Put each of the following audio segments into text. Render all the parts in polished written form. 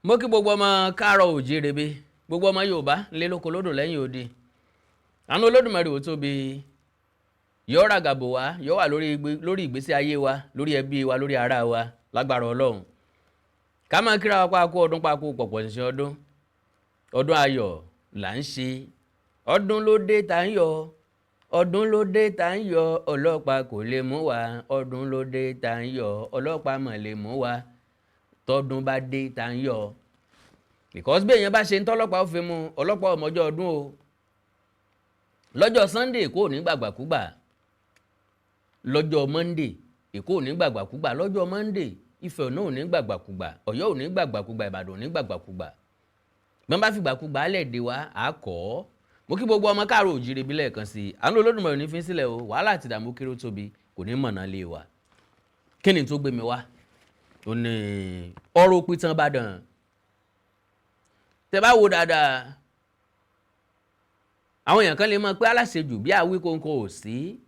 Mo kí gbogbo ọmọ káàárọ̀ òjíire, gbogbo ọmọ Yorùbá ńlẹ́ lóko lódò lẹ́yìn odi. Àánú Olódùmarè ò tóbi, yóò ràgàbò wá, yóò wà lórí ìgbésí ayé wa, lórí ẹbí wa, lórí ara wa, lágbára Ọlọ́run. Ká máa kíra wa pa kú ọdún, pa kú pọ̀pọ̀ ṣinṣin ọdún. Ọdún ayọ̀ là ń ṣe. Ọdún ló dé tá ń yọ̀, ọdún ló dé tá ń yọ̀, ọlọ́pàá kò lè mú wa. Ọdún ló dé tá ń yọ̀, ọlọ́pàá mọ̀ lè mú wa. Tọdún bá dé tá ń yọ̀, because bí èèyàn bá ṣe ń tọ́lọ́pàá ó fi mú ọlọ́pàá ọmọjọ́ ọdún o. Lọ́jọ́ Sunday, Èkó ò ní gbàgbàkúgbà. Lọ́jọ́ Monday, Èkó ò ní gbàgbàkúgbà. Lọ́jọ́ Monday, Ifẹ̀ náà ò ní gbàgbàkúgbà, Ọ̀yọ́ ò ní gbàgbàkúgbà, Ìbàdàn ò ní gbàgbàkúgbà. Bí wọ́n bá fi gbàkúgbà alẹ̀ dé wa, à kọ́ ọ́. Mo kí gbogbo ọmọ káàró òjíire bí lẹ́ẹ̀kan sí i. Àánú Olódùmarè ní fi ń sílẹ̀ o. Wàhálà àti ìdààmú kéré ó tóbi kò ní mọ̀nà lé wa. Kí ni tó gbé mi wá? Ó ní ọ̀rọ̀ òpìtàn Ìbàdàn. Tẹ bá wo dáadáa, àwọn èèyàn kan lè mọ̀ pé aláṣejù bí Awíkonko ò sí.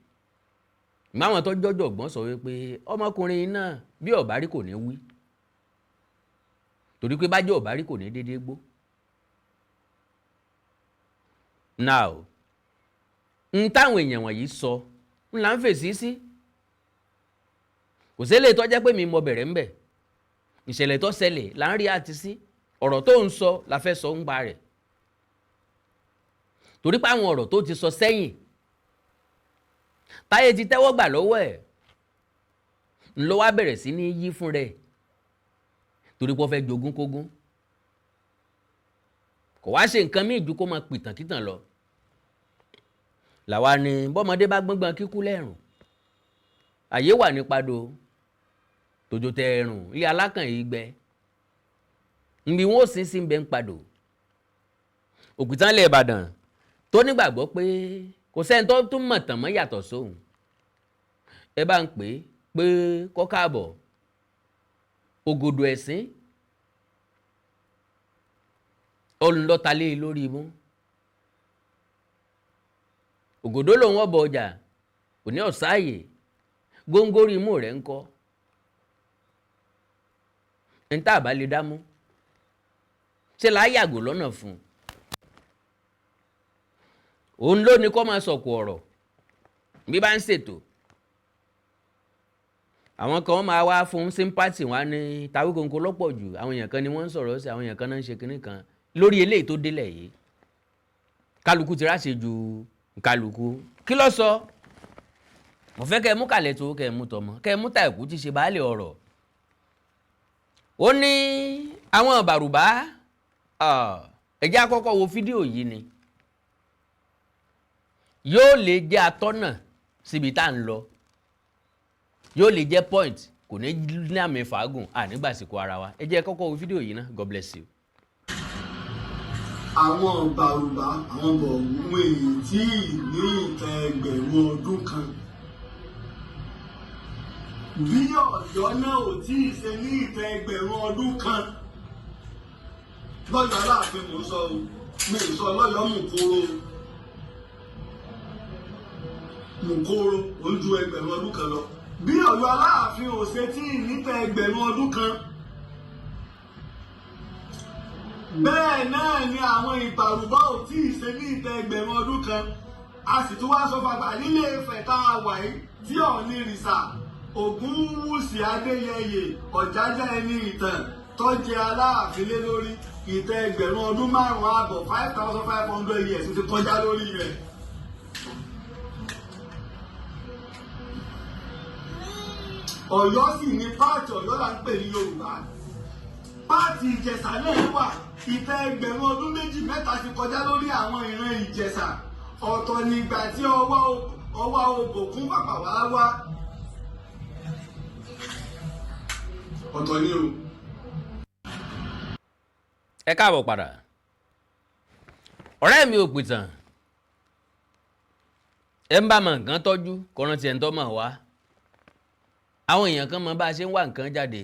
Máwọn tó jọjọ gbọ́n sọ wípé ọmọkùnrin náà, bí ọ̀bárí kò ní wí, torí pé bájọ́ ọ̀bárí kò ní déédéé gbó. Now, n táwọn èèyàn wọ̀nyí sọ ń là ń fèsì sí. Kò sí eléyìí tó jẹ́ pé mi mọ bẹ̀rẹ̀ ńbẹ̀. Ìṣẹ̀lẹ̀ tó ṣẹlẹ̀ là ń rí àti sí. Ọ̀rọ̀ tó ń sọ la fẹ́ sọ ń pa rẹ̀, torí pé àwọn ọ̀rọ̀ tó ti sọ sẹ́yìn táyé ti tẹ́wọ́ gbà lọ́wọ́ ẹ̀ ń lọ wá bẹ̀rẹ̀ sí ní yí fún rẹ̀, torí pé ó fẹ́ jogún kógún. Kò wá ṣe nǹkan míì ju kó máa pìtàn kítàn lọ. Làwa ni bọ́mọdé bá gbọ́ngbọ́n kíkú lẹ́rùn, àyè wà ní padò tòjò tẹ ẹ̀rùn ilé alákàn yìí gbẹ nbí wọn ò sin sí bẹ́ẹ̀ ń padò. Òpìtàn ilẹ̀ Ìbàdàn tó nígbàgbọ́ pé kò sẹ́ni tó tún mọ̀ tàn mọ́ yàtọ̀ sóhun, ẹ bá ń pè é pé kó káàbọ̀. Ògòdò ẹ̀sìn olùlọ́talé lórí imú. Ògòdó lòun ọ̀bọ̀ ọjà kò ní ọ̀sáàyè góńgóri imú rẹ̀ ń kọ́ ní tá a bá lè dámú ṣe là á yàgò lọ́nà fún un. Òun ló ní kó máa sọ̀kò ọ̀rọ̀ bí bá ń ṣètò. Àwọn kan máa wá fún sympathy wá ní Tawíkonko lọ́pọ̀ jù. Àwọn èèyàn kan ni wọ́n ń sọ̀rọ̀ sí, àwọn èèyàn kan náà ń ṣe kinní kan lórí eléyìí tó délẹ̀ yìí. Kálukú ti ráṣe ju kálukú. Kí ló sọ? Mo fẹ́ kẹ́ ẹ mú kàlẹ́ tó kẹ́ ẹ mú tọmọ, kẹ́ ẹ mú tàìkú tí ṣe baálé ọ̀rọ̀. Ó ní àwọn bàrùbá. Ẹ jẹ́ àkọ́kọ́ wo fídíò yìí ni yóò lè jẹ́ atọ́nà síbi tá à ń lọ, yóò lè jẹ́ point, kò ní ní àmì fàágùn ànígbàsíkò ara wa. Ẹ jẹ́ kọ́kọ́ wo fídíò yìí ná. God bless you. Àwọn bàrùbá, àwọn bọ̀ọ̀wù èyí tí ní ìtàn ẹgbẹ̀rún ọdún kan, bí Ọ̀yọ́ náà ò tí ì ṣe ní ìtàn ẹgbẹ̀rún ọdún kan. Lọ́yọ̀ọ́ Aláàfin mò ń sọ o, mi ì sọ lọ́yọ̀ọ́ Mùkóró. Mùkóró ò ń ju ẹgbẹ̀rún ọdún kan lọ. Bí Ọ̀yọ́ Aláàfin ò ṣe tí ì nítàn ẹgbẹ̀rún ọdún kan, bẹ́ẹ̀ náà ni àwọn Ìbàrùbá ò tí ì ṣe ní ìtàn ẹgbẹ̀rún ọdún kan. A sì tún wá sọ fàgbà nílé Ifẹ̀ tá a wà yìí, tí Ọ̀ọ̀ni rìsà Ògúnwùsì Adéyẹyè Ọ̀jájá ẹni ìtàn tó jẹ Aláàfin lé lórí, ìtàn ẹgbẹ̀rún ọdún márùn-ún àbọ̀, 5,500 years ti kọjá lórí rẹ̀. Ọ̀yọ́ sì ni páàtì Ọ̀yọ́ là ń pè ní Yorùbá. Páàtì Ìjẹ̀ṣà náà wà, ìtàn ẹgbẹ̀rún ọdún méjì mẹ́ta ti kọjá lórí àwọn ìran Ìjẹ̀ṣà. Ọ̀tọ̀ nígbà tí ọwọ́ Òbòkun pàpà wá wá, ọ̀tọ̀ ni o. Ẹ káàbọ̀ padà, ọ̀rẹ́ mi ò pìtàn. Ẹ ń bá mọ nǹkan tọ́jú kọ́ran tiẹ̀ ń tọ́ mọ̀ wá. Àwọn èèyàn kan mọ bá a ṣe ń wá nǹkan jáde.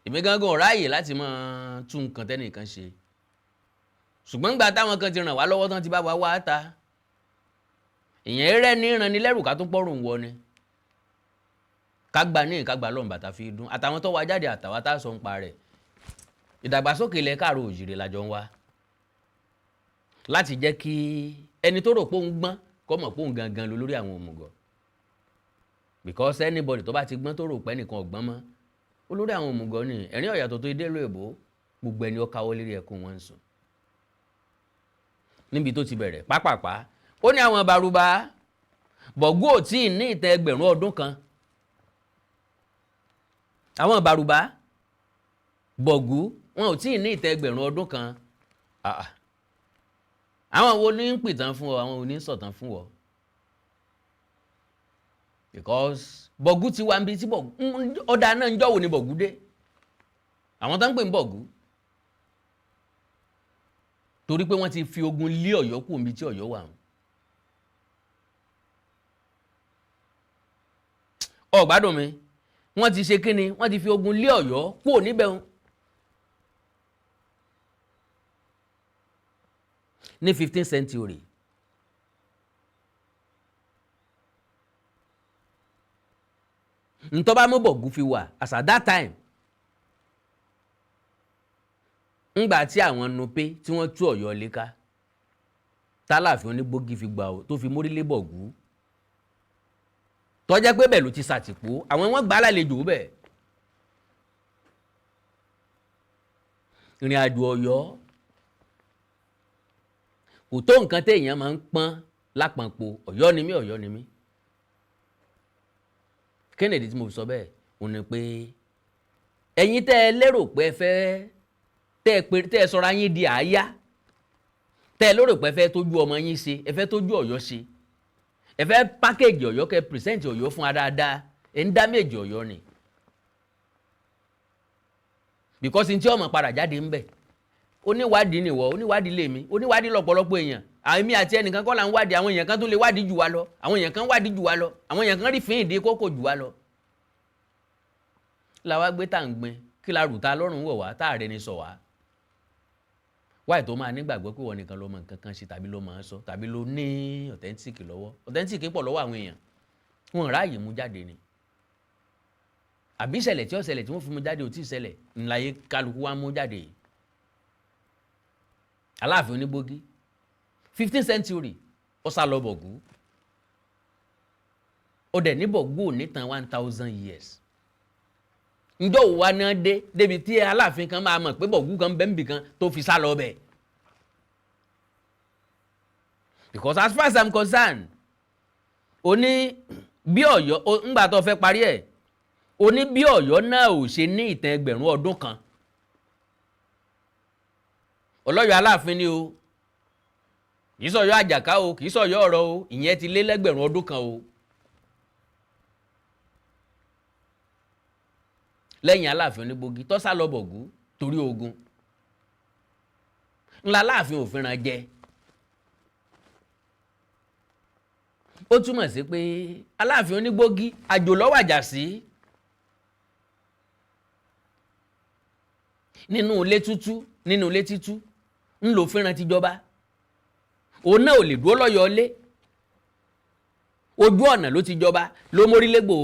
Èmi gángan ò ráàyè láti máa tún nǹkan tẹ́nìkan ṣe, ṣùgbọ́n gbà táwọn kan ti ràn wá lọ́wọ́ tán ti bá wa wá ta èèyàn rẹ́ ní ìran ní lẹ́rù ká tún pọ́rùn wọ ni ká gba ní ìkágbá lọ́n bàtà fi dún àtàwọn tó wá jáde àtàwọn tá a sọ ń pa rẹ̀. Ìdàgbàsókè ilẹ̀ káàró òjìrè làjọ ń wá láti jẹ́ kí ẹni tó rò pé òun gbọ́n kó mọ̀ pé òun gangan ló lórí àwọn òmùgọ̀, because anybody tó bá ti gbọ́n, tó rò pé ẹnìkan ọ̀gbọ́n mọ́, olórí àwọn òmùgọ̀ ni. Ẹ̀rín ọ̀yàtọ̀ tó dé lóòbó, gbogbo ẹni ó káwọ́ lérí ẹkún wọn ń sùn. Níbi tó ti bẹ̀rẹ̀ pápápá, ó ní àwọn Bàrùbá, Bọ̀gú ò tí ì ní ìtàn 1000 ọdún kan. Àwọn Bàrùbá, Bọ̀gú, wọn ò tí ì ní ìtàn 1000 ọdún kan. Àwọn wo ní ń pìtàn fún ọ? Àwọn wo ní ń sọ̀tàn fún ọ? Because Bọ̀gú ti wá níbi tí Bọ̀gú ọ̀dà náà ń jọ́wọ́ ni Bọ̀gú dé. Àwọn tó ń pè ń Bọ̀gú, torí pé wọ́n ti fi ogun lé Ọ̀yọ́ kù níbi tí Ọ̀yọ́ wà. Ó gbádùn mi. Wọ́n ti ṣe kíni? Wọ́n ti fi ogun lé Ọ̀yọ́ kúrò níbẹ̀ wọn ní 15th century. Ntọ́ bá mú Bọ̀gú fi wà as at that time, ńgbà tí àwọn Nupe tí wọ́n tú Ọ̀yọ́ léka, tálàfin Onígbógi fi gbà tó fi mórílé Bọ̀gú, tó jẹ́ pé bẹ́ẹ̀ ló ti ṣàtìpó, àwọn wọn gbà á lálejò bẹ́ẹ̀. Ìrìn àjò Ọ̀yọ́ kò tó nǹkan téèyàn máa ń pọ́n lápọ̀npọ̀. Ọ̀yọ́ ni mí, Ọ̀yọ́ ni mí. Kennedy tí mo fi sọ bẹ́ẹ̀ òun ni pé ẹ̀yin tẹ́ ẹ lérò pé ẹ fẹ́ tẹ́ ẹ pé tẹ́ ẹ sọra yín di àáyá, tẹ́ ẹ lérò pé ẹ fẹ́ tójú ọmọ yín ṣe, ẹ fẹ́ tójú Ọ̀yọ́ ṣe, ẹ fẹ́ package Ọ̀yọ́, kẹ́ present Ọ̀yọ́ fún wa dáadáa, ẹ ń damage Ọ̀yọ́ ni, because n tí ọmọ padà jáde ń bẹ̀, oníwádìí nìwọ, oníwádìí lèmi, oníwádìí lọ́pọ̀lọpọ̀ èèyàn. Àmì àti ẹnìkan kọ́ là ń wádìí. Àwọn èèyàn kan tó lè wádìí jù wá lọ, àwọn èèyàn kan wádìí jù wá lọ, àwọn èèyàn kan rí fín ìdí kókò jù wá lọ. Làwa gbé tá à ń gbin kí la rù ta lọ́rùn wọ̀ wá tá àrẹ ni sọ wá wáyé tó máa nígbàgbọ́ pé wọ́n nìkan ló mọ nǹkan kan ṣe, tàbí ló máa sọ, tàbí ló ní authentic lọ́wọ́. Authentic pọ̀ lọ́wọ́ àwọn èèyàn, wọn ráàyè mú jáde ni, àbí ìṣẹ̀lẹ̀ tí ó ṣẹlẹ̀ tí wọ́n fi mú jáde ò tí ì ṣẹlẹ̀ ńláyé kálukú wa mú jáde yìí. Aláàfin Onígbógí, 15th century, ó sá lọ Bọ̀gú. Ó dẹ̀ ní Bọ̀gú ò ní tàn 1000 years. Njọ́ wo wa náà dé débi tí Aláàfin kan máa mọ̀ pé Bọ̀gú kan bẹ́ẹ̀ nbì kan tó fi sá lọ bẹ̀? Because as far as I'm concerned, o ní bí Ọ̀yọ́ ńgbà tó fẹ́ parí ẹ̀, o ní bí Ọ̀yọ́ náà ò ṣe ní ìtàn 1000 ọdún kan. Ọlọ́yọ̀ Aláàfin ni o, kì í sọ̀yọ́ Àjàká o, kì í sọ̀yọ́ ọ̀rọ̀ o, ìyẹn ti lé lẹ́gbẹ̀rún ọdún kan o. Lẹ́yìn Aláàfin Onígbógi tó sá lọ Bọ̀gú torí ogun ńlá, Aláàfin òfinran jẹ. Ó túmọ̀ sí pé Aláàfin Onígbógi àjò ló wàjà sí nínú ilé tútú, nínú ilé títú ńlò fẹ́ràn tìjọba. Òun náà ò lè dúró lọ́yọ̀ọ́ lé, ojú ọ̀nà ló ti jọba ló mórí légbò.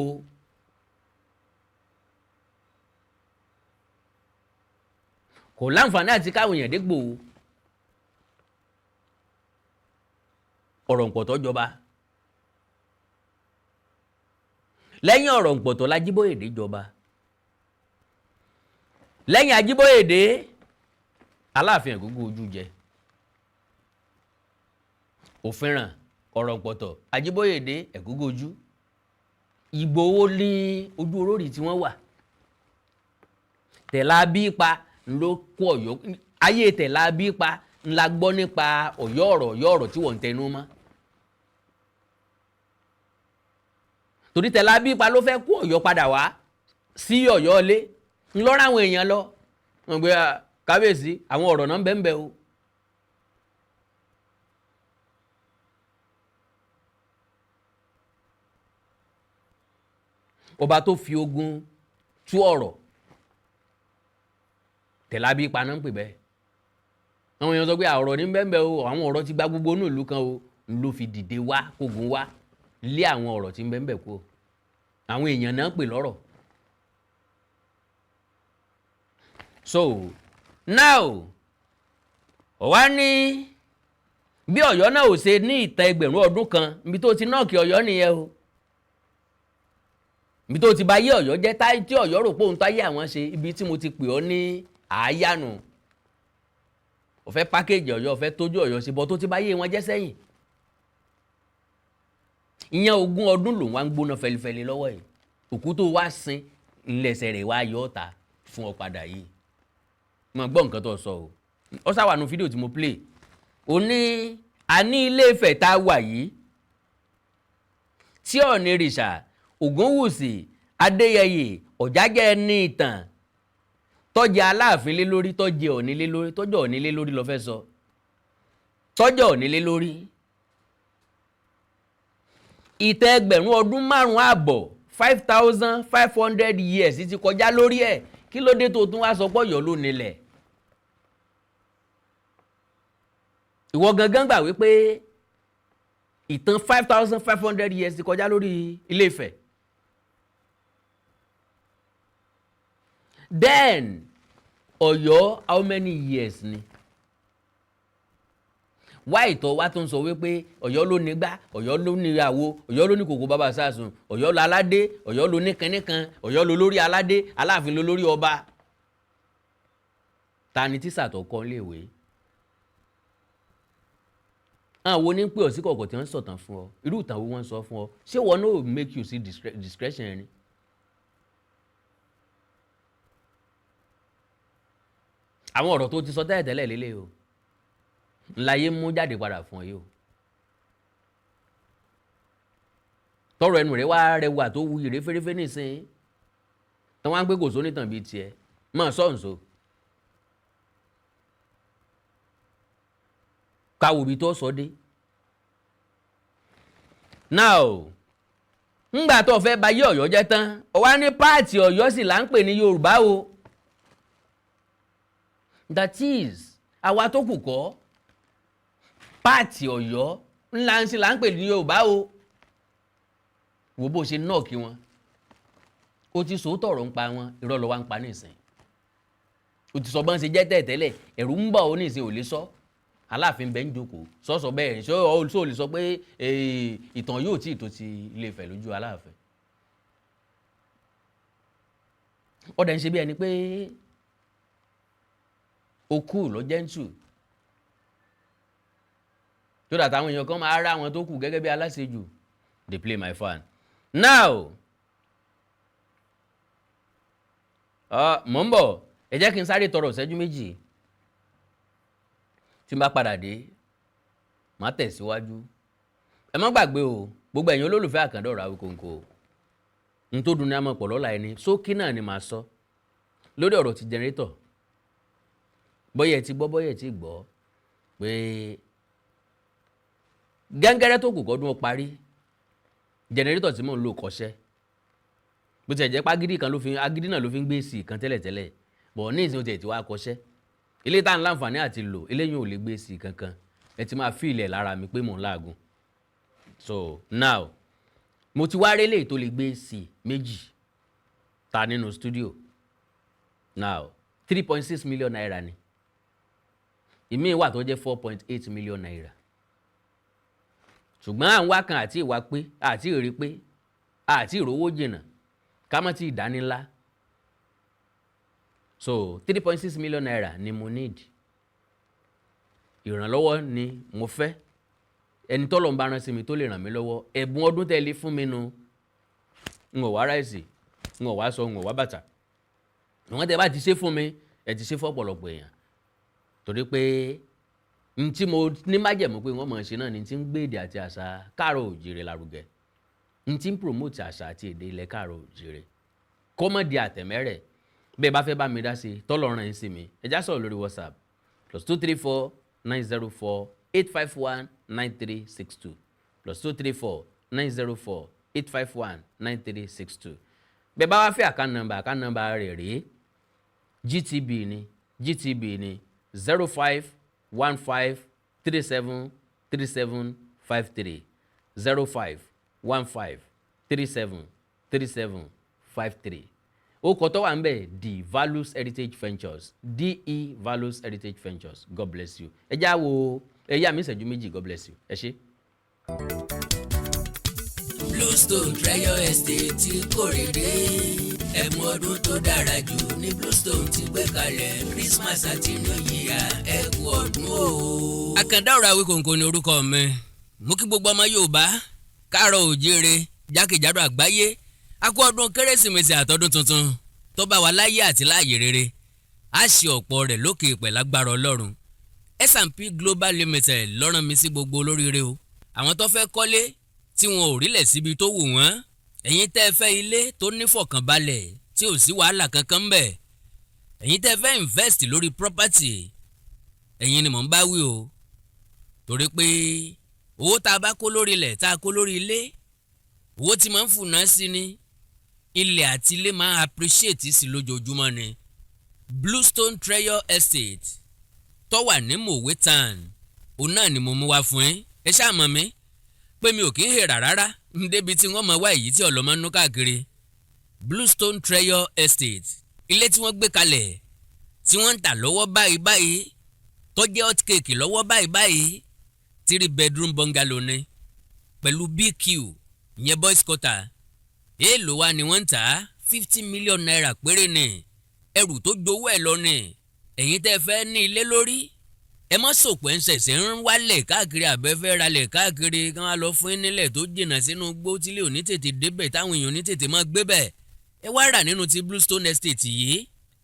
Kò láǹfààní àti káwọn èèyàn dégbò. Ọ̀rọ̀ǹpọ̀tọ́ jọba. Lẹ́yìn Ọ̀rọ̀ǹpọ̀tọ́ l'Ajíbóyèdé jọba. Lẹ́yìn Ajíbóyèdé, Aláàfin Ẹ̀gúngún ojú jẹ. Òfinràn, Ọ̀rọ̀ǹpọ̀tọ̀, Ajíbóyèdé, Ẹ̀gúngún ojú. Ìgbòho ní ojú orórì tí wọ́n wà. Tẹ̀lá bí pa ló kó Ọ̀yọ́ ayé. Tẹ̀lá bí pa ńlá gbọ́ nípa Ọ̀yọ́ ọ̀rọ̀, Ọ̀yọ́ ọ̀rọ̀ tí wọ́n ń tẹnu mọ́, torí tẹ̀lá bí pa ló fẹ́ kó Ọ̀yọ́ padà wá sí Ọ̀yọ́ ilé ńlọ́rọ̀. Àwọn èèyàn lọ wọ́n gbé kábíyèsí, àwọn ọ̀rọ̀ náà ń bẹ ń bẹ o. Ọba tó fi ogun tú ọ̀rọ̀, tẹ̀lá bí pa náà ń pè bẹ́ẹ̀. Àwọn èèyàn sọ pé ọ̀rọ̀ ní bẹ́ẹ̀ o, àwọn ọ̀rọ̀ ti gba gbogbo inú ìlú kan o, ló fi dìde wá kógun wá lé àwọn ọ̀rọ̀ tí ń bẹ́ẹ̀ bẹ́ẹ̀ kú o. Àwọn èèyàn náà pè lọ́rọ̀. So Now, wá ní bí Ọ̀yọ́ náà ò ṣe ní ìtàn ẹgbẹ̀rún ọdún kan, ibi tó ti knock Ọ̀yọ́ nìyẹn o, ibi tó ti bá yé Ọ̀yọ́ jẹ́ táyé tí Ọ̀yọ́ rò pé òun táyé àwọn ṣe, ibi tí mo ti pè ọ́ ní àáyánu. Ó fẹ́ package Ọ̀yọ́, ó fẹ́ tójú Ọ̀yọ́ ṣe, bọ́ tó ti bá yé wọn jẹ́ sẹ́yìn. Ìyẹn ogún ọdún lòun wá ń gbóná fẹlifẹli lọ́wọ́ yìí. Òkú tó wá sin ńlẹ̀sẹ̀ rẹ̀ wá yọ ọ́ ta fún ọ padà yìí. Mo gbọ́ nǹkan tó sọ o, ó sáwà nu fídíò tí mo play. Ó ní a ní Ilé Ifẹ̀ tá a wà yìí tí Ọ̀nìrìṣà Ògúnwùsì Adéyẹyè Ọ̀jájẹ́ ní ìtàn tọ́jà Aláàfin lé lórí, tọ́jà Ọ̀ní lé lórí, tọ́jà Ọ̀ní lé lórí ló fẹ́ sọ, tọ́jà Ọ̀ní lé lórí. Ìtàn ẹgbẹ̀rún ọdún márùn-ún àbọ̀, 5,500 years ti kọjá lórí ẹ̀. Kí ló dé tó tún wá sọ pé Ọ̀yọ́ ló nílẹ̀? Ìwọ gangan gbà wípé ìtàn 5,500 years ti kọjá lórí Ilé Ifẹ̀. Then Ọ̀yọ́, how many years ni wá ìtọ́ wa tó ń sọ wípé Ọ̀yọ́ ló ní gbá, Ọ̀yọ́ ló ní àwo, Ọ̀yọ́ ló ní kòkó bàbá sàsùn, Ọ̀yọ́ ló aládé, Ọ̀yọ́ ló ní kínní kan, Ọ̀yọ́ ló lórí aládé, Aláàfin ló lórí ọba? Ta ni tíṣà tó kọ́ léèwé? Àwọn wo ní pé ọ sí kọ̀ọ̀kọ̀ tí wọ́n ń sọ̀tàn fún ọ? Irú ìtàn wo wọ́n ń sọ fún ọ? Ṣé wọn náà make you see discretion ni? Àwọn ọ̀rọ̀ tó ti sọ tẹ́lẹ̀ tẹ́lẹ̀ lélẹ̀ o ńláyé mú jáde padà fún ọ yìí o. Tọrọ ẹnu rẹ wá rẹwà tó wuyì référéfé nísìnyí tí wọ́n á gbé kò sónítàn bíi tiẹ̀ mọ̀ sọ́ǹso káwọ́ ibi tó sọ dé. Now, ńgbà tó fẹ́ ba yé Ọ̀yọ́ jẹ́ tán, ó wá ní part Ọ̀yọ́ sì là ń pè ní Yorùbá o. That is, àwa tó kù kọ́ part Ọ̀yọ́ ńlá ń sì là ń pè ní Yorùbá o. Wo bó ṣe knock wọn, o ti sòótọ́ ọ̀rọ̀ ń pa wọn, irọ́ ló wá ń pa nísìn. O ti sọ bọ́n ṣe jẹ́ tẹ́lẹ̀tẹ́lẹ̀, ẹ̀rù ń bà ó nísìn, ò lè sọ. Aláàfin bẹ́ẹ̀ ń jókòó sọ́sọ bẹ́ẹ̀, ṣé o lè sọ pé ìtàn yóò tí ì tó ti Ilé Ifẹ̀ lójú Aláàfin? Ọ̀dẹ̀ ń ṣe bí ẹni pé o kú ló jẹ́ǹtù tó dàtà àwọn èèyàn kan máa rá àwọn tó kù gẹ́gẹ́ bí aláṣejù. They play my fan. Now, mò ń bọ̀, ẹ jẹ́ kí n sáré tọrọ ìṣẹ́jú méjì. Tí n bá padà dé, màá tẹ̀síwájú. Ẹ má gbàgbé o, gbogbo ẹ̀yin olólùfẹ́ Àkàndá Ọ̀rọ̀ Awíkonko, n tó dùn ní àmọ́ pọ̀ lọ́la ẹni sókí náà ni màá sọ lórí ọ̀rọ̀ ti jẹnẹrétọ̀. Bóyá ẹ ti gbọ́, bóyá ẹ ti gbọ́ pé gẹ́ngẹ́rẹ́ tó kù kọ́dún ó parí, jẹnẹrétọ̀ tí mò ń lò kọ́ṣẹ́. Bó tiẹ̀ jẹ́ pé agídí kan ló fi, agídí náà ló fi ń gbé sí kan tẹ́lẹ̀tẹ́lẹ̀, bọ̀ ní ìsìn ó tiẹ̀ ti wá kọ́ṣẹ́. Ilé tá à ń láǹfààní àti lò eléyìí ò lè gbé sí kankan. Ẹ ti máa fi ilẹ̀ lára mi pé mò ń láàgùn. So now, mo ti wá rélé tó lè gbé sí méjì ta nínú studio. Now, 3.6 million naira ni. Ìmíì wà tó jẹ́ 4.8 million naira. Ṣùgbọ́n à ń wá kan àti ìwà pé àti ìrí pé àti ìrówó jìnnà ká mọ́ ti ìdánilá. So 3.6 million naira ni mo need. Ìrànlọ́wọ́ ni mo fẹ́. Ẹni tọ́lọ̀ ń bá rán sí mi tó lè ràn mí lọ́wọ́, ẹ̀bùn ọdún tẹ́lẹ̀ fún mi nu. N ò wá ráìsì, n ò wá sọ, n ò wá bàtà. Wọ́n tẹ́ bá ti ṣe fún mi, ẹ ti ṣe fọ́pọ̀lọpọ̀ èèyàn, torí pé n tí mo ní májẹ̀mú pé wọ́n mọ̀ ṣe náà ni tí ń gbé èdè àti àṣà káàrọ̀ òjìrè lárugẹ, n tí ń promote àṣà àti èdè ilẹ̀ káàrọ̀ òjìrè kọ́mọ̀dé àtẹ̀mẹ́rẹ̀. Bẹ́ẹ̀ bá fẹ́ bá mi dá sí tọ́lọ̀ ràn yín sí mi, ẹ já sọ̀rọ̀ lórí WhatsApp +234 904 851 9362, +234 904 851 9362. Bẹ́ẹ̀ bá wá fẹ́ account number, account number rẹ̀ rèé. GTB ni, GTB ni 0515373753, 0515373753. Ó kọ tó wà ń bẹ̀, The Values Heritage Ventures, DE Values Heritage Ventures. God bless you. Ẹ já wo, ẹ yá mi ìṣẹ́jú 2. God bless you. Ẹ ṣé. Bluestone Treasure Estate tí kórèdé, ẹ̀bùn ọdún tó dára jù ní Bluestone ti gbé kalẹ̀. Christmas àti New Year, ẹ kú ọdún o. Àkàndá ọ̀rọ̀ Awíkòǹkò ni orúkọ mi. Mú kí gbogbo ọmọ Yorùbá káàárọ̀ òjíire jákèjádò àgbáyé. A kú ọdún Kérésìmesì àtọdún tuntun tó bá wa láyé àti láàyè rere. A ṣe ọ̀pọ̀ rẹ̀ lókè ìpẹ̀ lágbára Ọlọ́run. S&P Global Limited lọ́rán mi sí gbogbo olóríire o, àwọn tó fẹ́ kọ́lé tí wọn ò rílẹ̀ síbi tó wù wọ́n, ẹ̀yin tẹ́ ẹ fẹ́ ilé tó nífọ̀kànbalẹ̀ tí ò sí wàhálà kankan ń bẹ̀, ẹ̀yin tẹ́ ẹ fẹ́ invest lórí property, ẹ̀yin ni mò ń bá wí o, torí pé owó tá a bá kó lórí ilẹ̀, tá a kó lórí ilé, owó tí máa ń fúnná sí ni. Ilẹ̀ àti ilé máa appreciate sí lójoojúmọ́ ni. Bluestone Treasure Estate tó wà ní Mowe Town, òun náà ni mo mú wá fún ẹ. Ẹ ṣáà mọ̀ mí pé mi ò kí ń hèrà rárá débi tí wọ́n mọ̀ wá èyí tí ọlọ́mọ ń nú káàkiri. Bluestone Treasure Estate, ilé tí wọ́n gbé kalẹ̀ tí wọ́n ń tà lọ́wọ́ báyìí báyìí, tó jẹ́ hot cake lọ́wọ́ báyìí báyìí, three bedroom bungalow ni pẹ̀lú BQ, ìyẹn boys quarter. Èèlò wa ni wọ́n ń tà á? ₦50 million péré ni. Ẹrù tó jowó ẹ̀ lọ ni. Ẹ̀yin tẹ́ fẹ́ ní ilé lórí, ẹ má sòpò ẹ̀ ń ṣẹ̀ṣẹ̀ ń wálẹ̀ káàkiri, àbẹ́fẹ́ ralẹ̀ káàkiri kí wọ́n á lọ fún yín nílẹ̀ tó jìnnà sínú gbó tílé ò ní tètè débẹ̀, táwọn èèyàn ò ní tètè máa gbé bẹ̀. Ẹ wá rà nínú ti Bluestone Estate yìí.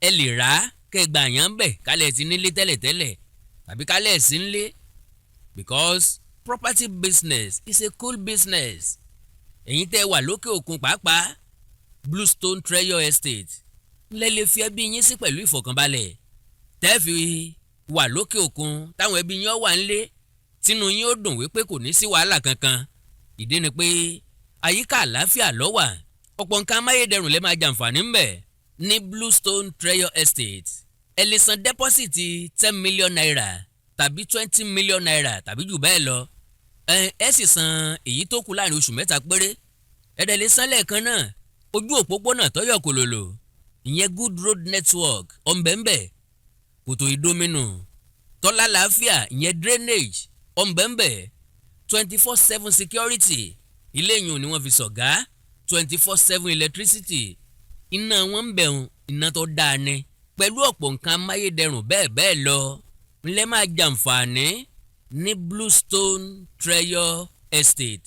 Ẹ lè rà á kẹgbà yàn bẹ̀ kálẹ̀ ti nílé tẹ́lẹ̀tẹ́lẹ̀ tàbí kálẹ̀ sí nílé, because property business is a cool business. Ẹ̀yin tẹ́ wà lókè òkun pàápàá, Bluestone Treasure Estate lẹ lè fi ẹbí yín sí pẹ̀lú ìfọ̀kànbalẹ̀, tẹ́ fi wà lókè òkun, táwọn ẹbí yín ó wà ńlé, tínú yín ó dùn wípé kò ní sí wàhálà kankan. Ìdí ni pé àyíká àlàáfíà ló wà. Ọ̀pọ̀ nǹkan amáyédẹrùn lè máa jàǹfààní ńbẹ̀ ní Bluestone Treasure Estate. Ẹ lè san deposit ₦10 million tàbí ₦20 million tàbí jù bẹ́ẹ̀ lọ. Ẹ sì san èyí tó kù láàrin oṣù 3 péré. Ẹ dẹ̀ lè san lẹ́ẹ̀kan náà. Ojú òpópónà tọ́yọ̀ kòlòlò, ìyẹn good road network, ọ̀nbẹ̀ńbẹ̀. Kòtò ìdominù tọ́lá làáfíà, ìyẹn drainage, ọ̀nbẹ̀ńbẹ̀. 24/7 security, ilé yìí ni wọ́n fi sọ̀gá. 24/7 electricity, iná wọn ń bẹ̀rùn, iná tó dáa ni, pẹ̀lú ọ̀pọ̀ nǹkan amáyédẹrùn bẹ́ẹ̀ bẹ́ẹ̀ lọ ńlẹ́ máa jàǹfààní ní Bluestone Treasure Estate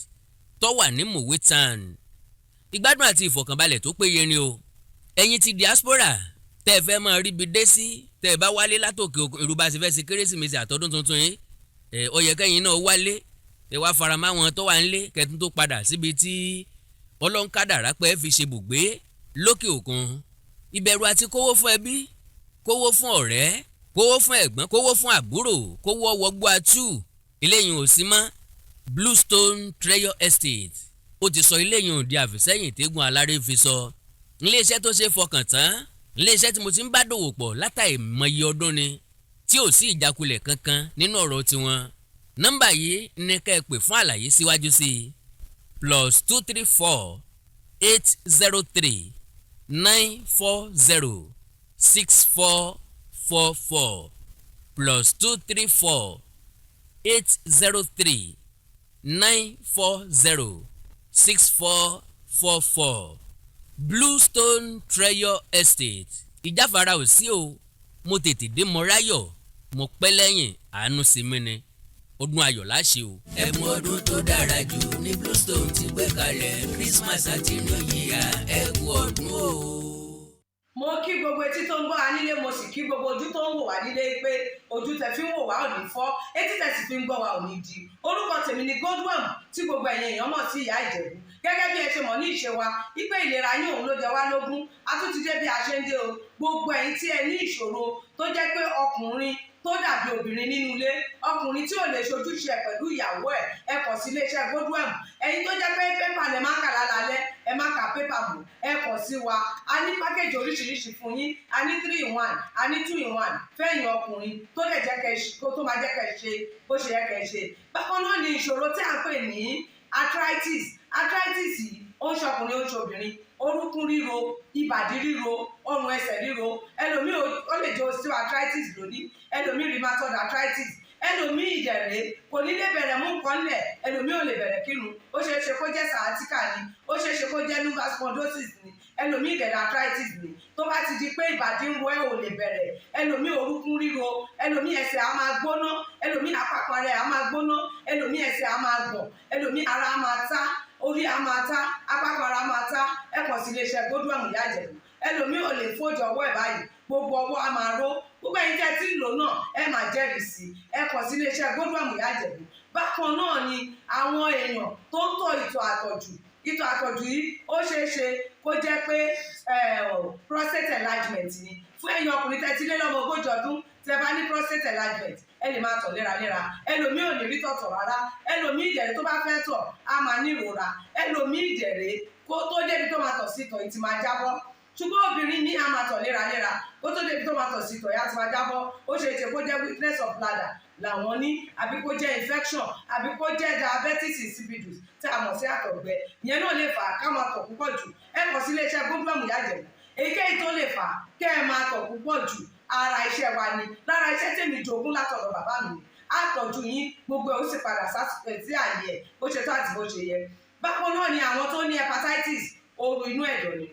tó wà ní Mowe Town. Ìgbádùn àti ìfọ̀kànbalẹ̀ tó péye ni o. Ẹ̀yin ti diaspora tẹ́ ẹ fẹ́ máa ríbi dé sí tẹ́ ẹ bá wálé látòkè òkun, èrú bá ti fẹ́ ṣe Kérésìmesì àtọdún tuntun yìí, ẹ ó yẹ kẹ́yìn náà wálé, ẹ wá faramọ́ àwọn tó wà ńlé, kẹ́tún tó padà síbi tí Ọlọ́run kádàrá pé fi ṣe bùgbé lókè òkun. Ìbẹ̀rù àti kówó fún ẹbí, kówó fún ọ̀rẹ́, kówó fún ẹ̀gbọ́n, kówó fún àbúrò, kówó wọgbó atú, eléyìí ò sí mọ́. Bluestone Treasure Estate ó ti sọ eléyìí di àfìsẹ́yìn tẹ́gun aláré fi sọ. Iléeṣẹ́ tó ṣe fọkàn tán, iléeṣẹ́ tí mo ti ń bá dòwò pọ̀ látàì mọye ọdún ni, tí ò sí ìjákulẹ̀ kankan nínú ọ̀rọ̀ tiwọn. Nọ́mbà yìí ní kẹ́ ẹ pè fún àlàyé síwájú sí i: +234 803 940 6444, +234 803 940 6444. Bluestone Treasure Estate, ìjáfara ò sí o. Mo tètè dé, mo ráyọ̀, mo pẹ́ lẹ́yìn, àánú sí mi ni. Ọdún ayọ̀ láṣẹ o. Ẹ̀bùn ọdún tó dára jù ní Bluestone ti gbé kalẹ̀. Christmas àti New Year, ẹ kú ọdún o. Mo kí gbogbo etí tó ń gbọ́ wa nílé, mo sì kí gbogbo ojú tó ń wò wá nílé pé ojú tẹ fi ń wò wá ò ní fọ́, etí tẹ sì fi ń gbọ́ wa ò ní di. Orúkọ tèmi ni Godwin, tí gbogbo ẹ̀yin èèyàn mọ̀ sí Ìyá Ìjẹ̀bú. Gẹ́gẹ́ bí ẹ ṣe mọ̀ ní ìṣe wa wípé ìlera yín òun ló jẹ wá lógún, a tún ti dé bí a ṣe ń dé o. Gbogbo ẹ̀yin tí ẹ ní ìṣòro tó jẹ́ pé ọkùnrin tó dàbí obìnrin nínú ilé, ọkùnrin tí ò lè ṣojúṣe ẹ pẹ̀lú ìyàwó ẹ̀, ẹ kàn sí iléeṣẹ́ Godwin. Ẹ̀yin tó jẹ́ pé pépà lẹ máa kà lálálẹ́, ẹ má ka pépà mọ́, ẹ kàn sí wa. A ní package oríṣiríṣi fún yín. A ní three in one, a ní two in one fẹ́yìn ọkùnrin tó lè jẹ́ kẹ́ kó tó máa jẹ́ kẹ́ ṣe bó ṣe yẹ kẹ́ ṣe. Bákan náà ni ìṣòro tí à ń pè ní arthritis. Arthritis yìí, ó Ó ń ṣọkùnrin, ó ń ṣobìnrin, orúnkún ríro, ìbàdí ríro, ọrùn ẹsẹ̀ ríro. Ẹlòmíì ó lè jẹ́ osteoarthritis lónìí, ẹlòmíì rheumatoid arthritis, ẹlòmíì ìdẹ̀rẹ̀ kò ní lè bẹ̀rẹ̀ mú nǹkan lẹ̀, ẹlòmíì ò lè bẹ̀rẹ̀ kírun. Ó ṣeé ṣe kó jẹ́ sciatica ni, ó ṣeé ṣe kó jẹ́ lumbar spondylosis ni, ẹlòmíì ìdẹ̀rẹ̀ arthritis ni. Tó bá ti di pé ìbàdí ń ro ẹ́, ò lè bẹ̀rẹ̀, ẹlòmíì orúnkún ríro, ẹlòmíì ẹsẹ̀ á máa gbóná, ẹlòmíì àpapọ̀ rẹ̀ á máa gbóná, ẹlòmíì ẹsẹ̀ á máa gbọ̀n, ẹlòmíì ara á máa tá, orí á máa tá, apákan ara máa tá, ẹ kàn sí iléeṣẹ́ Godwin Ìyá Ìjẹ̀bú. Ẹlòmíì ò lè fójú ọwọ́ ẹ̀ báyìí, gbogbo ọwọ́ á máa ró. Gbogbo ẹ̀yin tẹ́ tí ń lò náà, ẹ máa jẹ́rìí sí. Ẹ kàn sí iléeṣẹ́ Godwin Ìyá Ìjẹ̀bú. Bákan náà ni àwọn èèyàn tó ń tọ̀ ìtọ̀ àtọ̀jù. Ìtọ̀ àtọ̀jù yìí, ó ṣeé ṣe kó jẹ́ pé prostate enlargement ni. Fún ẹ̀yin ọkùnrin tẹ́ ti lé lọ́mọ 40 ọdún, tẹ́ bá ní prostate enlargement, ẹ lè máa tọ̀ léraléra. Ẹlòmíì ò ní rí tọ̀tọ̀ rárá. Ẹlòmíì ìdẹ̀rẹ̀, tó bá fẹ́ tọ̀, á máa ní ìrora. Ẹlòmíì ìdẹ̀rẹ̀, kó tó débi tó máa tọ̀ sí, ìtọ̀ yìí ti máa jábọ́. Ṣùgbọ́n obìnrin ní á máa tọ̀ léraléra, kó tó débi tó máa tọ̀ sí, ìtọ̀ yìí á ti máa jábọ́. Ó ṣe é ṣe kó jẹ́ weakness of bladder làwọn ní, àbí kó jẹ́ infection, àbí kó jẹ́ diabetes insipidus tí a mọ̀ sí àtọ̀gbẹ. Ìyẹn náà lè fà á ká máa tọ̀ púpọ̀ jù. Ẹ kàn sí iléeṣẹ́ Godwin Ìyá Ìjẹ̀bú. Èyíkéyìí tó lè fà á kẹ́ ẹ máa tọ̀ púpọ̀ jù, ara iṣẹ́ wa ni. Lára iṣẹ́ tèmi jogún látọ̀dọ̀ bàbá mi ni àtọ̀jú yín, gbogbo ẹ̀ ó sì padà sí àyè ẹ̀ bó ṣe tó àti bó ṣe yẹ. Bákan náà ni àwọn tó ní hepatitis, ooru inú ẹ̀dọ̀ ni.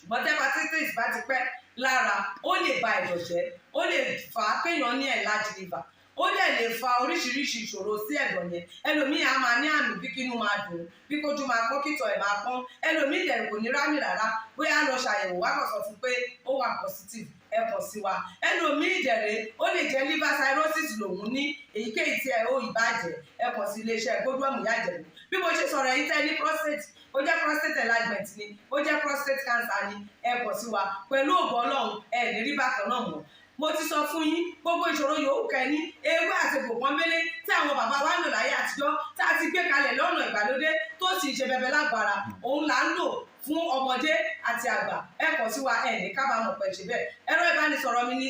Ṣùgbọ́n tí hepatitis bá ti pẹ́ lára, ó lè ba ẹ̀dọ̀ jẹ́, ó lè fà á kéèyàn ní enlarged liver, ó dẹ̀ lè fa oríṣiríṣi ìṣòro sí ẹ̀dọ̀ yẹn. Ẹlòmíì á máa ní àmì bí kínú máa dùn, bí kójú máa pọ́n, kítọ̀ ẹ̀ máa pọ́n. Ẹlòmíì dẹ̀ kò ní rámì rárá, bóyá lọ ṣàyẹ̀wò, wá kàn sọ fún pé ó wà positive. Ẹ kàn sí wa. Ẹlòmíì dẹ̀rẹ̀, ó lè jẹ́ liver cirrhosis lòun ní. Èyíkéyìí tí ẹ ó ìbàjẹ́, ẹ kàn sí iléeṣẹ́ Godwin Ìyá Ìjẹ̀bú. Bí mo ṣe sọ̀rọ̀ yìí, tẹ́ ní prostate, ó jẹ́ prostate enlargement ni, ó jẹ́ prostate cancer ni, ẹ kàn sí wa. Pẹ̀lú ògo Ọlọ́run, ẹ ní rí bákan náà mọ́. Mo ti sọ fún yín, gbogbo ìṣòro yòówù kẹ́ni, ewé àti pọ̀nbélé tí àwọn bàbá wa ń lò láyé àtijọ́, tá a ti gbé kalẹ̀ lọ́nà ìgbàlódé, tó sì ṣe bẹbẹ lágbára, òun là ń lò fún ọmọdé àti àgbà. Ẹ kàn sí wa, ẹ ní kábàámọ̀ pẹ̀ ṣe bẹ́ẹ̀. Ẹ̀rọ ìbánisọ̀rọ̀ mi ní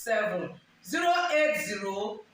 08033034777,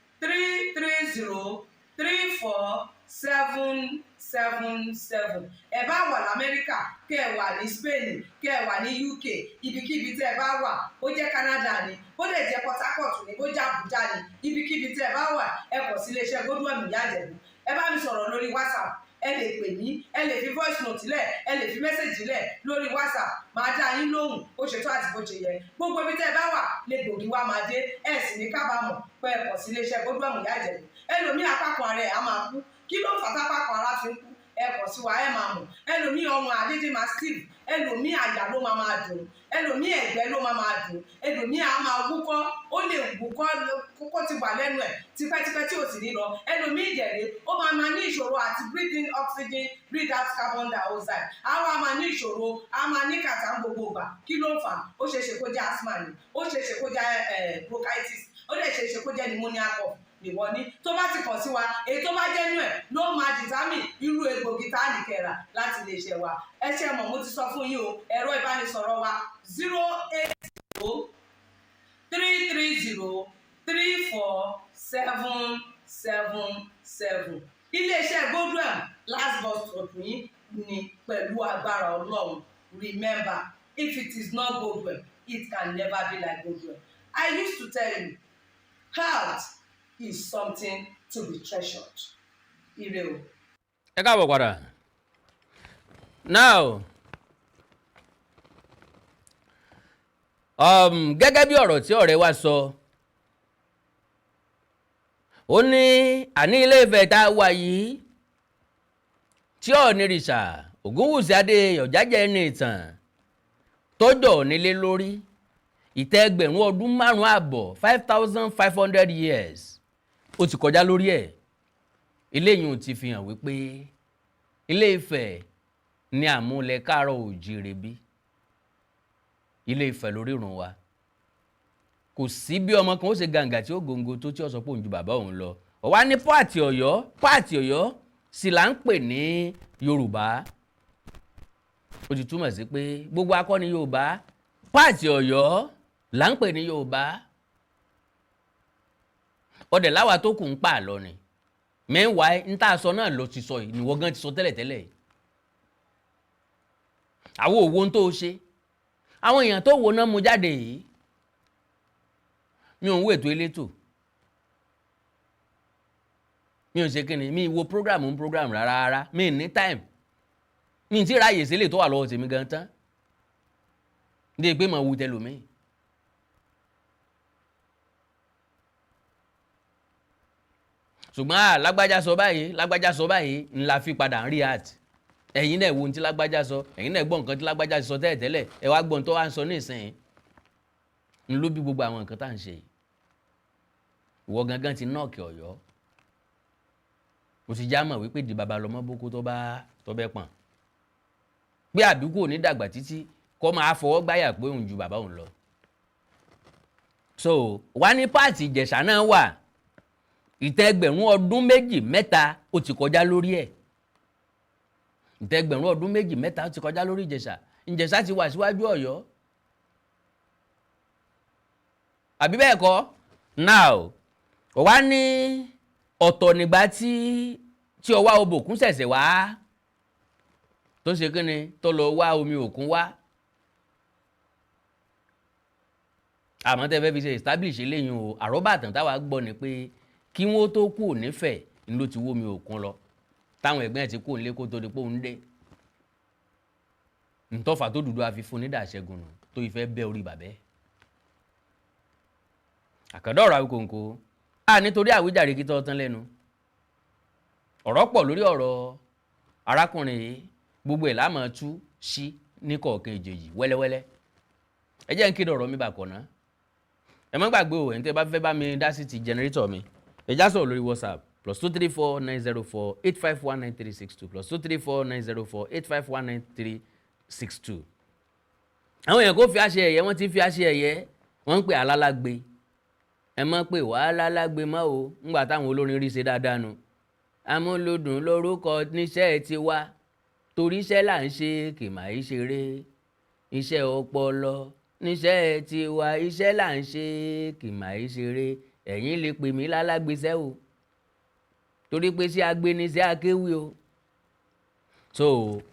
08033034777. Ẹ bá wà lamẹ́ríkà, kẹ́ ẹ wà ní Spain, kẹ́ ẹ wà ní UK, ibikíbi tẹ́ ẹ bá wà, ó jẹ́ Canada ni, ó lè jẹ́ Port Harcourt ni, ó jẹ́ Abuja ni, ibikíbi tẹ́ ẹ bá wà, ẹ kàn sí iléeṣẹ́ Godwin Ìyá Ìjẹ̀bú. Ẹ bá mi sọ̀rọ̀ lórí WhatsApp, ẹ lè pè mí, ẹ lè fi voice note lẹ̀, ẹ lè fi message lẹ̀ lórí WhatsApp, máa dá yín lóhùn bó ṣe tó àti bó ṣe yẹ. Gbogbo ibi tẹ́ ẹ bá wà lè gbòógì wá máa dé, ẹ sì ní kábàámọ̀ pé ẹ kàn sí iléeṣẹ́ Godwin Ìyá Ìjẹ̀bú. Ẹlòmíì, apákan ara ẹ̀ á máa kú. Kí ló fà tápákan ara fi ń kú? Ẹ kàn sí wa, ẹ máa mọ̀. Ẹlòmíì, ọrùn àdédé máa stiff, ẹlòmíì, àyà ló máa máa dùn, ẹlòmíì, ẹ̀gbẹ́ ló máa máa dùn, ẹlòmíì á máa wúkọ́, ó lè wúkọ́ kókó ti wà lẹ́nu ẹ̀ tipẹ́tipẹ́ tí ò sì ní lọ. Ẹlòmíì ìdẹ̀rẹ̀, ó máa máa ní ìṣòro àti breathe in oxygen, breathe out carbon dioxide, á wá máa ní ìṣòro, á máa ní kàtà ń gbogbo ìgbà. Kí ló ń fà? Ó ṣeé ṣe kó jẹ́ asthma ni, ó ṣeé ṣe kó jẹ́ bronchitis, ó lè ṣeé ṣe kó jẹ́ pneumonia cough nìwọ ní. Tó bá ti kàn sí wa, èyí tó bá jẹ́ nú ẹ̀ ló máa determine irú egbògi tá a ní kẹrà láti lè ṣe wa. Ẹ ṣe mọ̀, mo ti sọ fún yín o. Ẹ̀rọ ìbánisọ̀rọ̀ wa, 08033034777. Iléeṣẹ́ Godwin, last bus stop yín ni pẹ̀lú agbára Ọlọ́run. Remember, if it is not Godwin, it can never be like Godwin. I used to tell you, health is something to be treasured. Ire o. Ẹ káàbọ̀ padà. Now, gẹ́gẹ́ bí ọ̀rọ̀ tí ọ̀rẹ́ wa sọ, ó ní àní Ilé Ifẹ̀ tá a wà yìí, tí Ọ̀nìrìṣà Ògúnwùsì Adé Ọ̀jájá ní ìtàn tọ́jọ́ nílé lórí ìtẹ́ 5,500 ọdún, 5,500 years, ó ti kọjá lórí ẹ̀. Eléyìí ti fi hàn wípé Ilé Ifẹ̀ ní àmúlẹ̀ káàárọ̀ òjíire bí. Ilé Ifẹ̀ lórírun wa. Kò sí bí ọmọ kan ó ṣe gàǹgà tí ó gòǹgò tó, tí ó sọ pé òun ju bàbá òun lọ. Ọ̀wá ní part Ọ̀yọ́, part Ọ̀yọ́ sì là ń pè ní Yorùbá. Ó ti túmọ̀ sí pé gbogbo akọni Yorùbá, part Ọ̀yọ́ là ń pè ní Yorùbá. Ọdẹ láwa tó kù ń pa àlọ́ ni. Meanwhile, ń tá a sọ náà ló ti sọ yìí, níwọ gan ti sọ tẹ́lẹ̀tẹ́lẹ̀. Àwọn òwò ń tó ṣe, àwọn èèyàn tó wo náà mú jáde yìí. Mi ò ń wo ètò elétò, mi ò ṣe kíni, mi wo program ń program rárá rárá. Mi ní time, mi ti ráàyè sílẹ̀ tó wà lọ́wọ́ tèmi gan tán ní pé màá wu tẹlòmíì. Ṣùgbọ́n à lágbájá sọ báyìí, lágbájá sọ báyìí, ńlá fi padà ń react. Ẹ̀yin náà wo ohun tí lágbájá sọ, ẹ̀yin náà gbọ́ nǹkan tí lágbájá sọ tẹ́lẹ̀tẹ́lẹ̀, ẹ wá gbọ́ ohun tó wá ń sọ nísìnyí. Ń ló bí gbogbo àwọn nǹkan tá à ń ṣe yìí. Ìwọ gangan ti nọ́ọ̀kì Ọ̀yọ́, o ti já mọ̀ wípé di baba lọmọ boko tó bá tó bẹ́ pọ̀n pé àbíkú ò ní dàgbà títí kọ́ máa fọwọ́ gbáyà pé òun ju bàbá òun lọ. So wá ní páàtì Ìjẹ̀ṣà náà wà, ìtẹ́ ẹgbẹ̀rún ọdún méjì mẹ́ta ó ti kọjá lórí ẹ̀. Ìtẹ́ ẹgbẹ̀rún ọdún méjì mẹ́ta ó ti kọjá lórí Ìjẹ̀ṣà. Ìjẹ̀ṣà ti wà síwájú Ọ̀yọ́, àbí bẹ́ẹ̀ kọ́? Now wá ní ọ̀tọ̀ nígbà tí Ọwá Obòkun ṣẹ̀ṣẹ̀ wá tó ṣe kíni tó lọ wá omi òkun wá. Àmọ́ tẹ́ fẹ́ fi ṣe establish eléyìí o, àrọ́bà àtàn táwa gbọ́ ni pé kí wọ́n tó kú nífẹ̀ẹ́ ni ló ti wó omi òkun lọ, táwọn ẹ̀gbẹ́ ti kú nílé kó tó di pé òun dé. Ntọ́fà tó dúdú àfi fún nídàáṣẹ́gun nù tó ìfẹ́ bẹ́ orí bàbẹ́. Àkàndá ọ̀rọ̀ Awíkonko a nítorí àwíjàre kí tọ́ tán lẹ́nu. Ọ̀rọ̀ pọ̀ lórí ọ̀rọ̀ arákùnrin yìí, gbogbo ẹ̀ láàmú tú sí ní kọ̀ọ̀kan ìjèjì wẹ́lẹ́wẹ́lẹ́. Ẹ jẹ́ ń kéde ọ̀rọ̀ mi bà kọ̀nà. Ẹ má gbàgbé o, ẹ̀yin tẹ́ bá fẹ́ bá mi dá sí ti jẹnẹrétọ̀ mi, ẹ já sọ̀rọ̀ lórí WhatsApp +2349048519362, +2349048519362. Àwọn èèyàn kò fi àṣẹ ẹ̀yẹ, wọ́n ti fi àṣẹ ẹ̀yẹ, wọ́n ń pè alálágbe. Ẹ má pè wá alálágbe mọ́ o, ńgbà táwọn olórin rí ṣe dáadáa nu. Amúlùdùn lórúkọ níṣẹ́ ti wá, torí iṣẹ́ là ń ṣe kì máa í ṣeré. Iṣẹ́ ọpọlọ níṣẹ́ ti wá, iṣẹ́ là ń ṣe kì máa í ṣeré. Ẹ̀yin lè pè mí lálágbèsẹ́ o, torí pé ṣé agbénisẹ́ akéwì o. So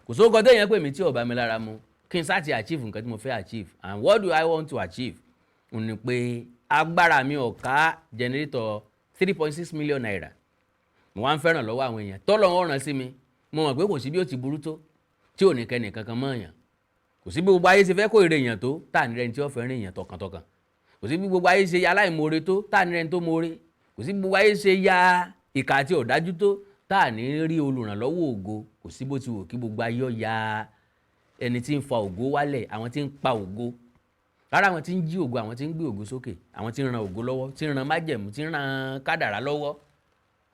kò sóko téèyàn pè mí tí ò bá mi lára mu, kí n sáà ti achieve nǹkan tí mo fẹ́ achieve. And what do I want to achieve? N ní pé agbára mi ò ká generator 3.6 million naira. Mo wá ń fẹ́ràn lọ́wọ́ àwọn èèyàn tọ́lọ́ wọn ràn sí mi. Mo mọ̀ pé kò sí bí ó ti burú tó tí ò ní kẹ́ni kankan mọ́ èèyàn. Kò sí bí gbogbo ayé ṣe fẹ́ kó èrè èèyàn tó tá à ní rẹni tí ó fẹ́ràn èèyàn tọkàntọkàn. Kò sí bí gbogbo ayé ṣe ya aláìmoore tó tá à ní rẹni tó moore. Kò sí bí gbogbo ayé ṣe ya ìkà àti ọ̀dájú tó tá à ní rí olùrànlọ́wọ́ ògo. Kò sí bó ti wù kí gbogbo ayé ó ya ẹni tí ń fa ògo wálẹ̀, àwọn tí ń pa ògo rárá, àwọn tí ń jí ògo, àwọn tí ń gbé ògo sókè, àwọn tí ń ran ògo lọ́wọ́, tí ń ran májẹ̀mú, tí ń ran kádàrá lọ́wọ́.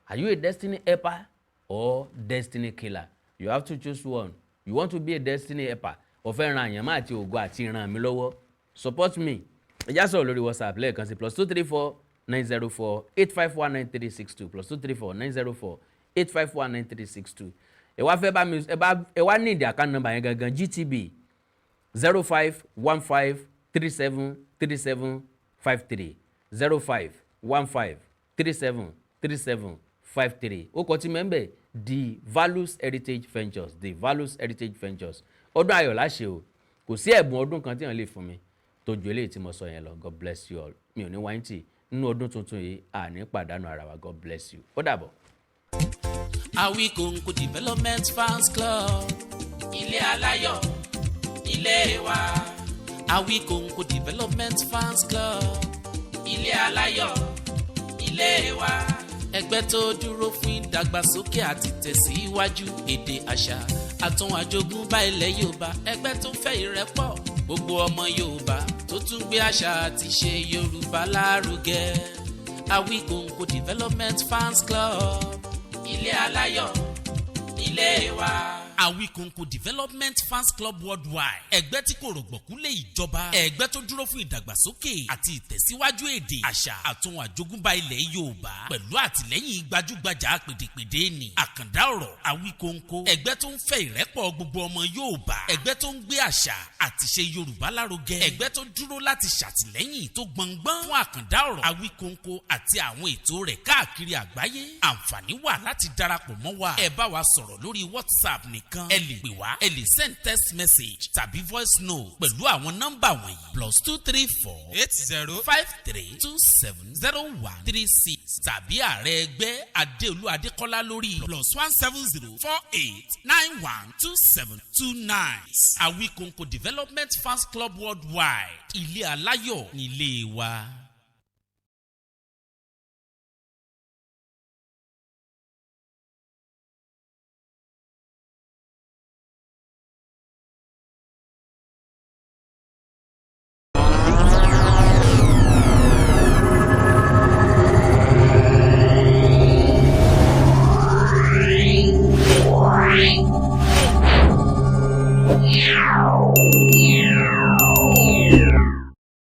Are you a destiny helper or destiny killer? You have to choose one. You want to be a destiny helper, o fẹ́ ran àyànmọ́ àti ògo àti ìran mi lọ́wọ́. Support me. Ẹ já sọ̀rọ̀ lórí WhatsApp lẹ́ẹ̀kan sí +2349048519362, +2349048519362. Ẹ wá fẹ́ bá mi, ẹ wá ní ìdí account number yẹn gangan, GTB 0515373753, 0515373753. Ó kọ tí mẹ́ńbẹ̀ The Values Heritage Ventures, The Values Heritage Ventures. Ọdún ayọ̀ láṣẹ o, kò sí ẹ̀bùn ọdún kan tí wọ́n lè fún mi tó ju eléyìí tí mo sọ yẹn lọ. God bless you all. Mi ò ní wáyé tì nínú ọdún tuntun yìí, àní pàdánù ara wa. God bless you. Ó dàbọ̀. Awikonko Development Fans Club, ilé aláyọ̀ ilé wa. Awikonko Development Fans Club, ilé aláyọ̀ ilé wa. Ẹgbẹ́ tó dúró fún ìdàgbàsókè àti tẹ̀síwájú èdè, àṣà àtún àjogúnbá ilẹ̀ Yorùbá. Ẹgbẹ́ tó fẹ́ ìrẹ́pọ̀ gbogbo ọmọ Yorùbá, tó tún gbé àṣà àti ṣe Yorùbá lárugẹ. Awikonko Development Fans Club, ilé aláyọ̀ ilé wa. Awikonko Development Fans Club Worldwide, ẹgbẹ́ tí kò rọ̀gbọ̀kú lé ìjọba, ẹgbẹ́ tó dúró fún ìdàgbàsókè àti ìtẹ̀síwájú èdè, àṣà àtun àjogúnbá ilẹ̀ Yorùbá, pẹ̀lú àtìlẹ́yìn gbajúgbajà pèdèpèdè ní àkàndá ọ̀rọ̀ Awikonko, ẹgbẹ́ tó ń fẹ́ ìrẹ́pọ̀ gbogbo ọmọ Yorùbá, ẹgbẹ́ tó ń gbé àṣà àtìṣe Yorùbá lárugẹ, ẹgbẹ́ tó dúró láti ṣàtìlẹ́yìn tó gbọngbọ́n fún àkàndá ọ̀rọ̀ Awikonko àti àwọn ètò rẹ̀ káàkiri àgbáyé. Àǹfààní wà láti darapọ̀ mọ́ wa. Ẹ bá wa sọ̀rọ̀ lórí WhatsApp nìkan, ẹ lè pè wá, ẹ lè send text message tàbí voice note pẹ̀lú àwọn nọ́mbà wọ̀nyí: +234 80 53270136, tàbí ààrẹ ẹgbẹ́ Adéolú Adékọ́lá lórí +1 7048912729. Awikonko Development Fans Club Worldwide, ilé aláyọ̀ nílé wa.